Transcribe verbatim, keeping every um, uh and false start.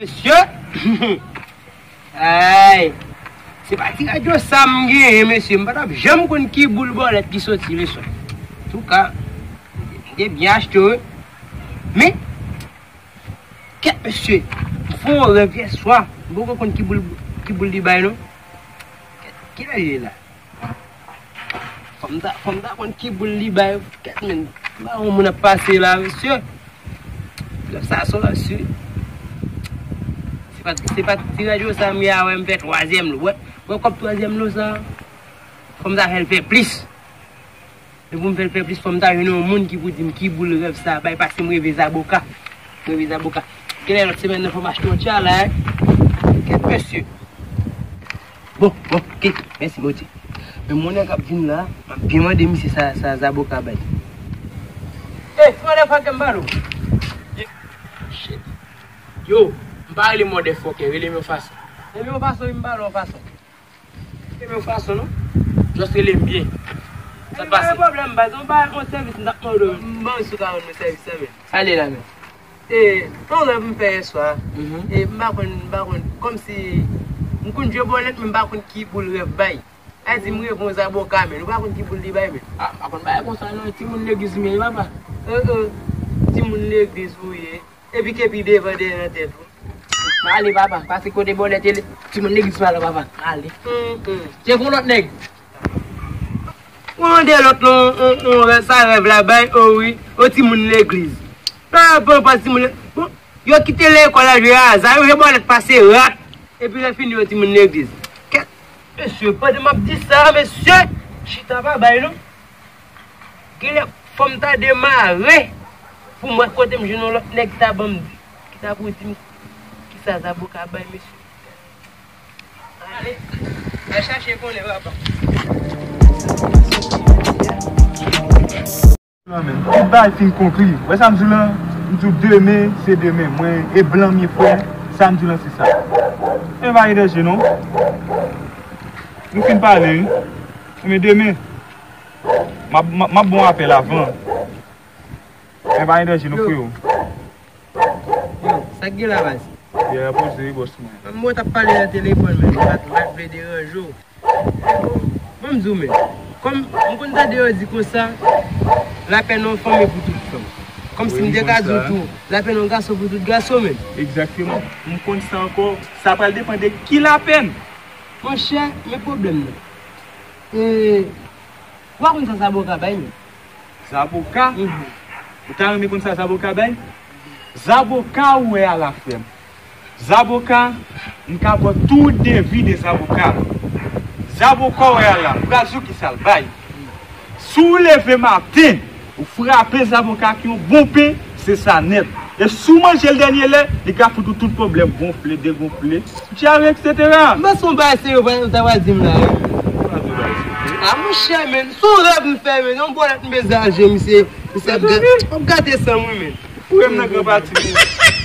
Mesye! Ay! Se pa ti radyo sa m genyen, mesye. M pa t ap janm konn ki boul bòlèt ki soti leson. Antouka, m te byen achte, wi. Men, kèt, mesye, m fè yon rèv yè swa. M poko konn ki boul, ki boul li bay, non. Kèt, kilè li ye la? Fò m ta, fò m ta konn ki boul li bay. Kèt, men, m pa wè yon moun ap pase la, mesye. Lè sa, son la, si. Se pa, se pa ti radyo sa m ye a, wè, m fè twazyèm lo. Wè, wè, kòb twazyèm lo sa. Fò m ta fè l fè plis. Men pou m fè l fè plis, fò m ta jwenn yon moun ki pou di m ki boul rèv sa bay, paske m reve zaboka. M reve zaboka. Genlè lòt semèn nan fò m achte yon tchala, hein. Kèt, mesye. Bon, bon, ok. Mèsi, Bondye. Men moun nan k ap vin la, m ap byen mande misye sa, sa zaboka bay. Ey, frè, lè fwa ke m pale w. Shit. Yo, m pa rele mòdèfòkè, rele m yon fason. Rele m yon fason, wi, m pale w yon fason. Rele m yon fason, non. Just rele m byen. Sa k pase? Pa gen pwoblèm, baz, yon bagay, yon sèvis m t ap mande w. M ban w si w ka rann mwen sèvis la, men. Ale la, men. E, yon rèv m fè yè swa. Mhm. E, m pa konn, m pa konn, kòmsi, m konn jwe bòlèt, men m pa konn ki boul rèv bay. Ay di m reve yon zaboka, men. Ou pa konn ki boul li bay, men. Ah, m pa konn bagay konsa, non. Timoun legliz m ye, papa. Euh, euh. Timoun legliz ou ye. Epi kepi devan dèyè nan tèt ou. M ale, papa, pase kote bòlèt ye, timoun legliz pa la, papa. M ale. Hum, hum. Se pou lòt nèg. Ou mande lòt non, on, on, sa rèv la bay, o wi, o timoun legliz. Pa, pa, pa timoun le-, bon, yo kite lekòl la jwe aza, yo jwe bòlèt pase rat. Epi lè fini, yo timoun legliz. Kèt, mesye, pandan m ap di sa, mesye, chita pa bay non. Genlè fò m ta demare pou m wè kote m jwenn yon lòt nèg ki ta ban m, ki ta pou di m kisa zaboka bay, mesye. Ale, al chache konnen, papa. Nan men, tout bagay fin konkli. Wè sa m di w lan? M di w demen, se demen. Mwen, e blan m ye, frè. Sa m di w lan, se sa. Men pa gen danje, non. Nou fin pale, wi. Men demen, m ap, m ap, m ap bon apèl avan. Men pa gen danje, non, freo. Yo, sa k gen la, baz? Yè a poze, wi, bòs mwen. Mwen, mwen t ap pale nan telefòn, men m pa t, m pa t vle deranje w. Bon, m di w, men, kòm m konn tande yo di konsa, lapèn yon fanm e pou tout fanm. Kòmsi m te ka di w tou, lapèn yon gason pou tout gason, men. Egzakteman. M konn sa ankò. Sa pral depann de ki lapèn. Monchè, men pwoblèm nan. E, ou pa konn sa zaboka bay, men. Zaboka? Mhm. Ou ta renmen konn sa zaboka bay? Zaboka ou wè a la, frè m. Zaboka, m ka ba w tou devi de zaboka. Zaboka ou wè a la, m pral di w kisa l bay. Si w leve maten, ou frape zaboka ak yon bon pen, se sa nèt. E si w manje l dènye lè, li ka fout ou tout pwoblèm, gonfle, degonfle, dyare, etsetera. M panse yon bagay serye ou ta pral di m la, wi. Ou pral di yon bagay serye. A, monchè, men, se yon rèv m fè, men, yon bòlèt m bezwen al jwe, misye, misye ap gate, ap gate san m, wi, men. Ou wè m nan gran pati, men.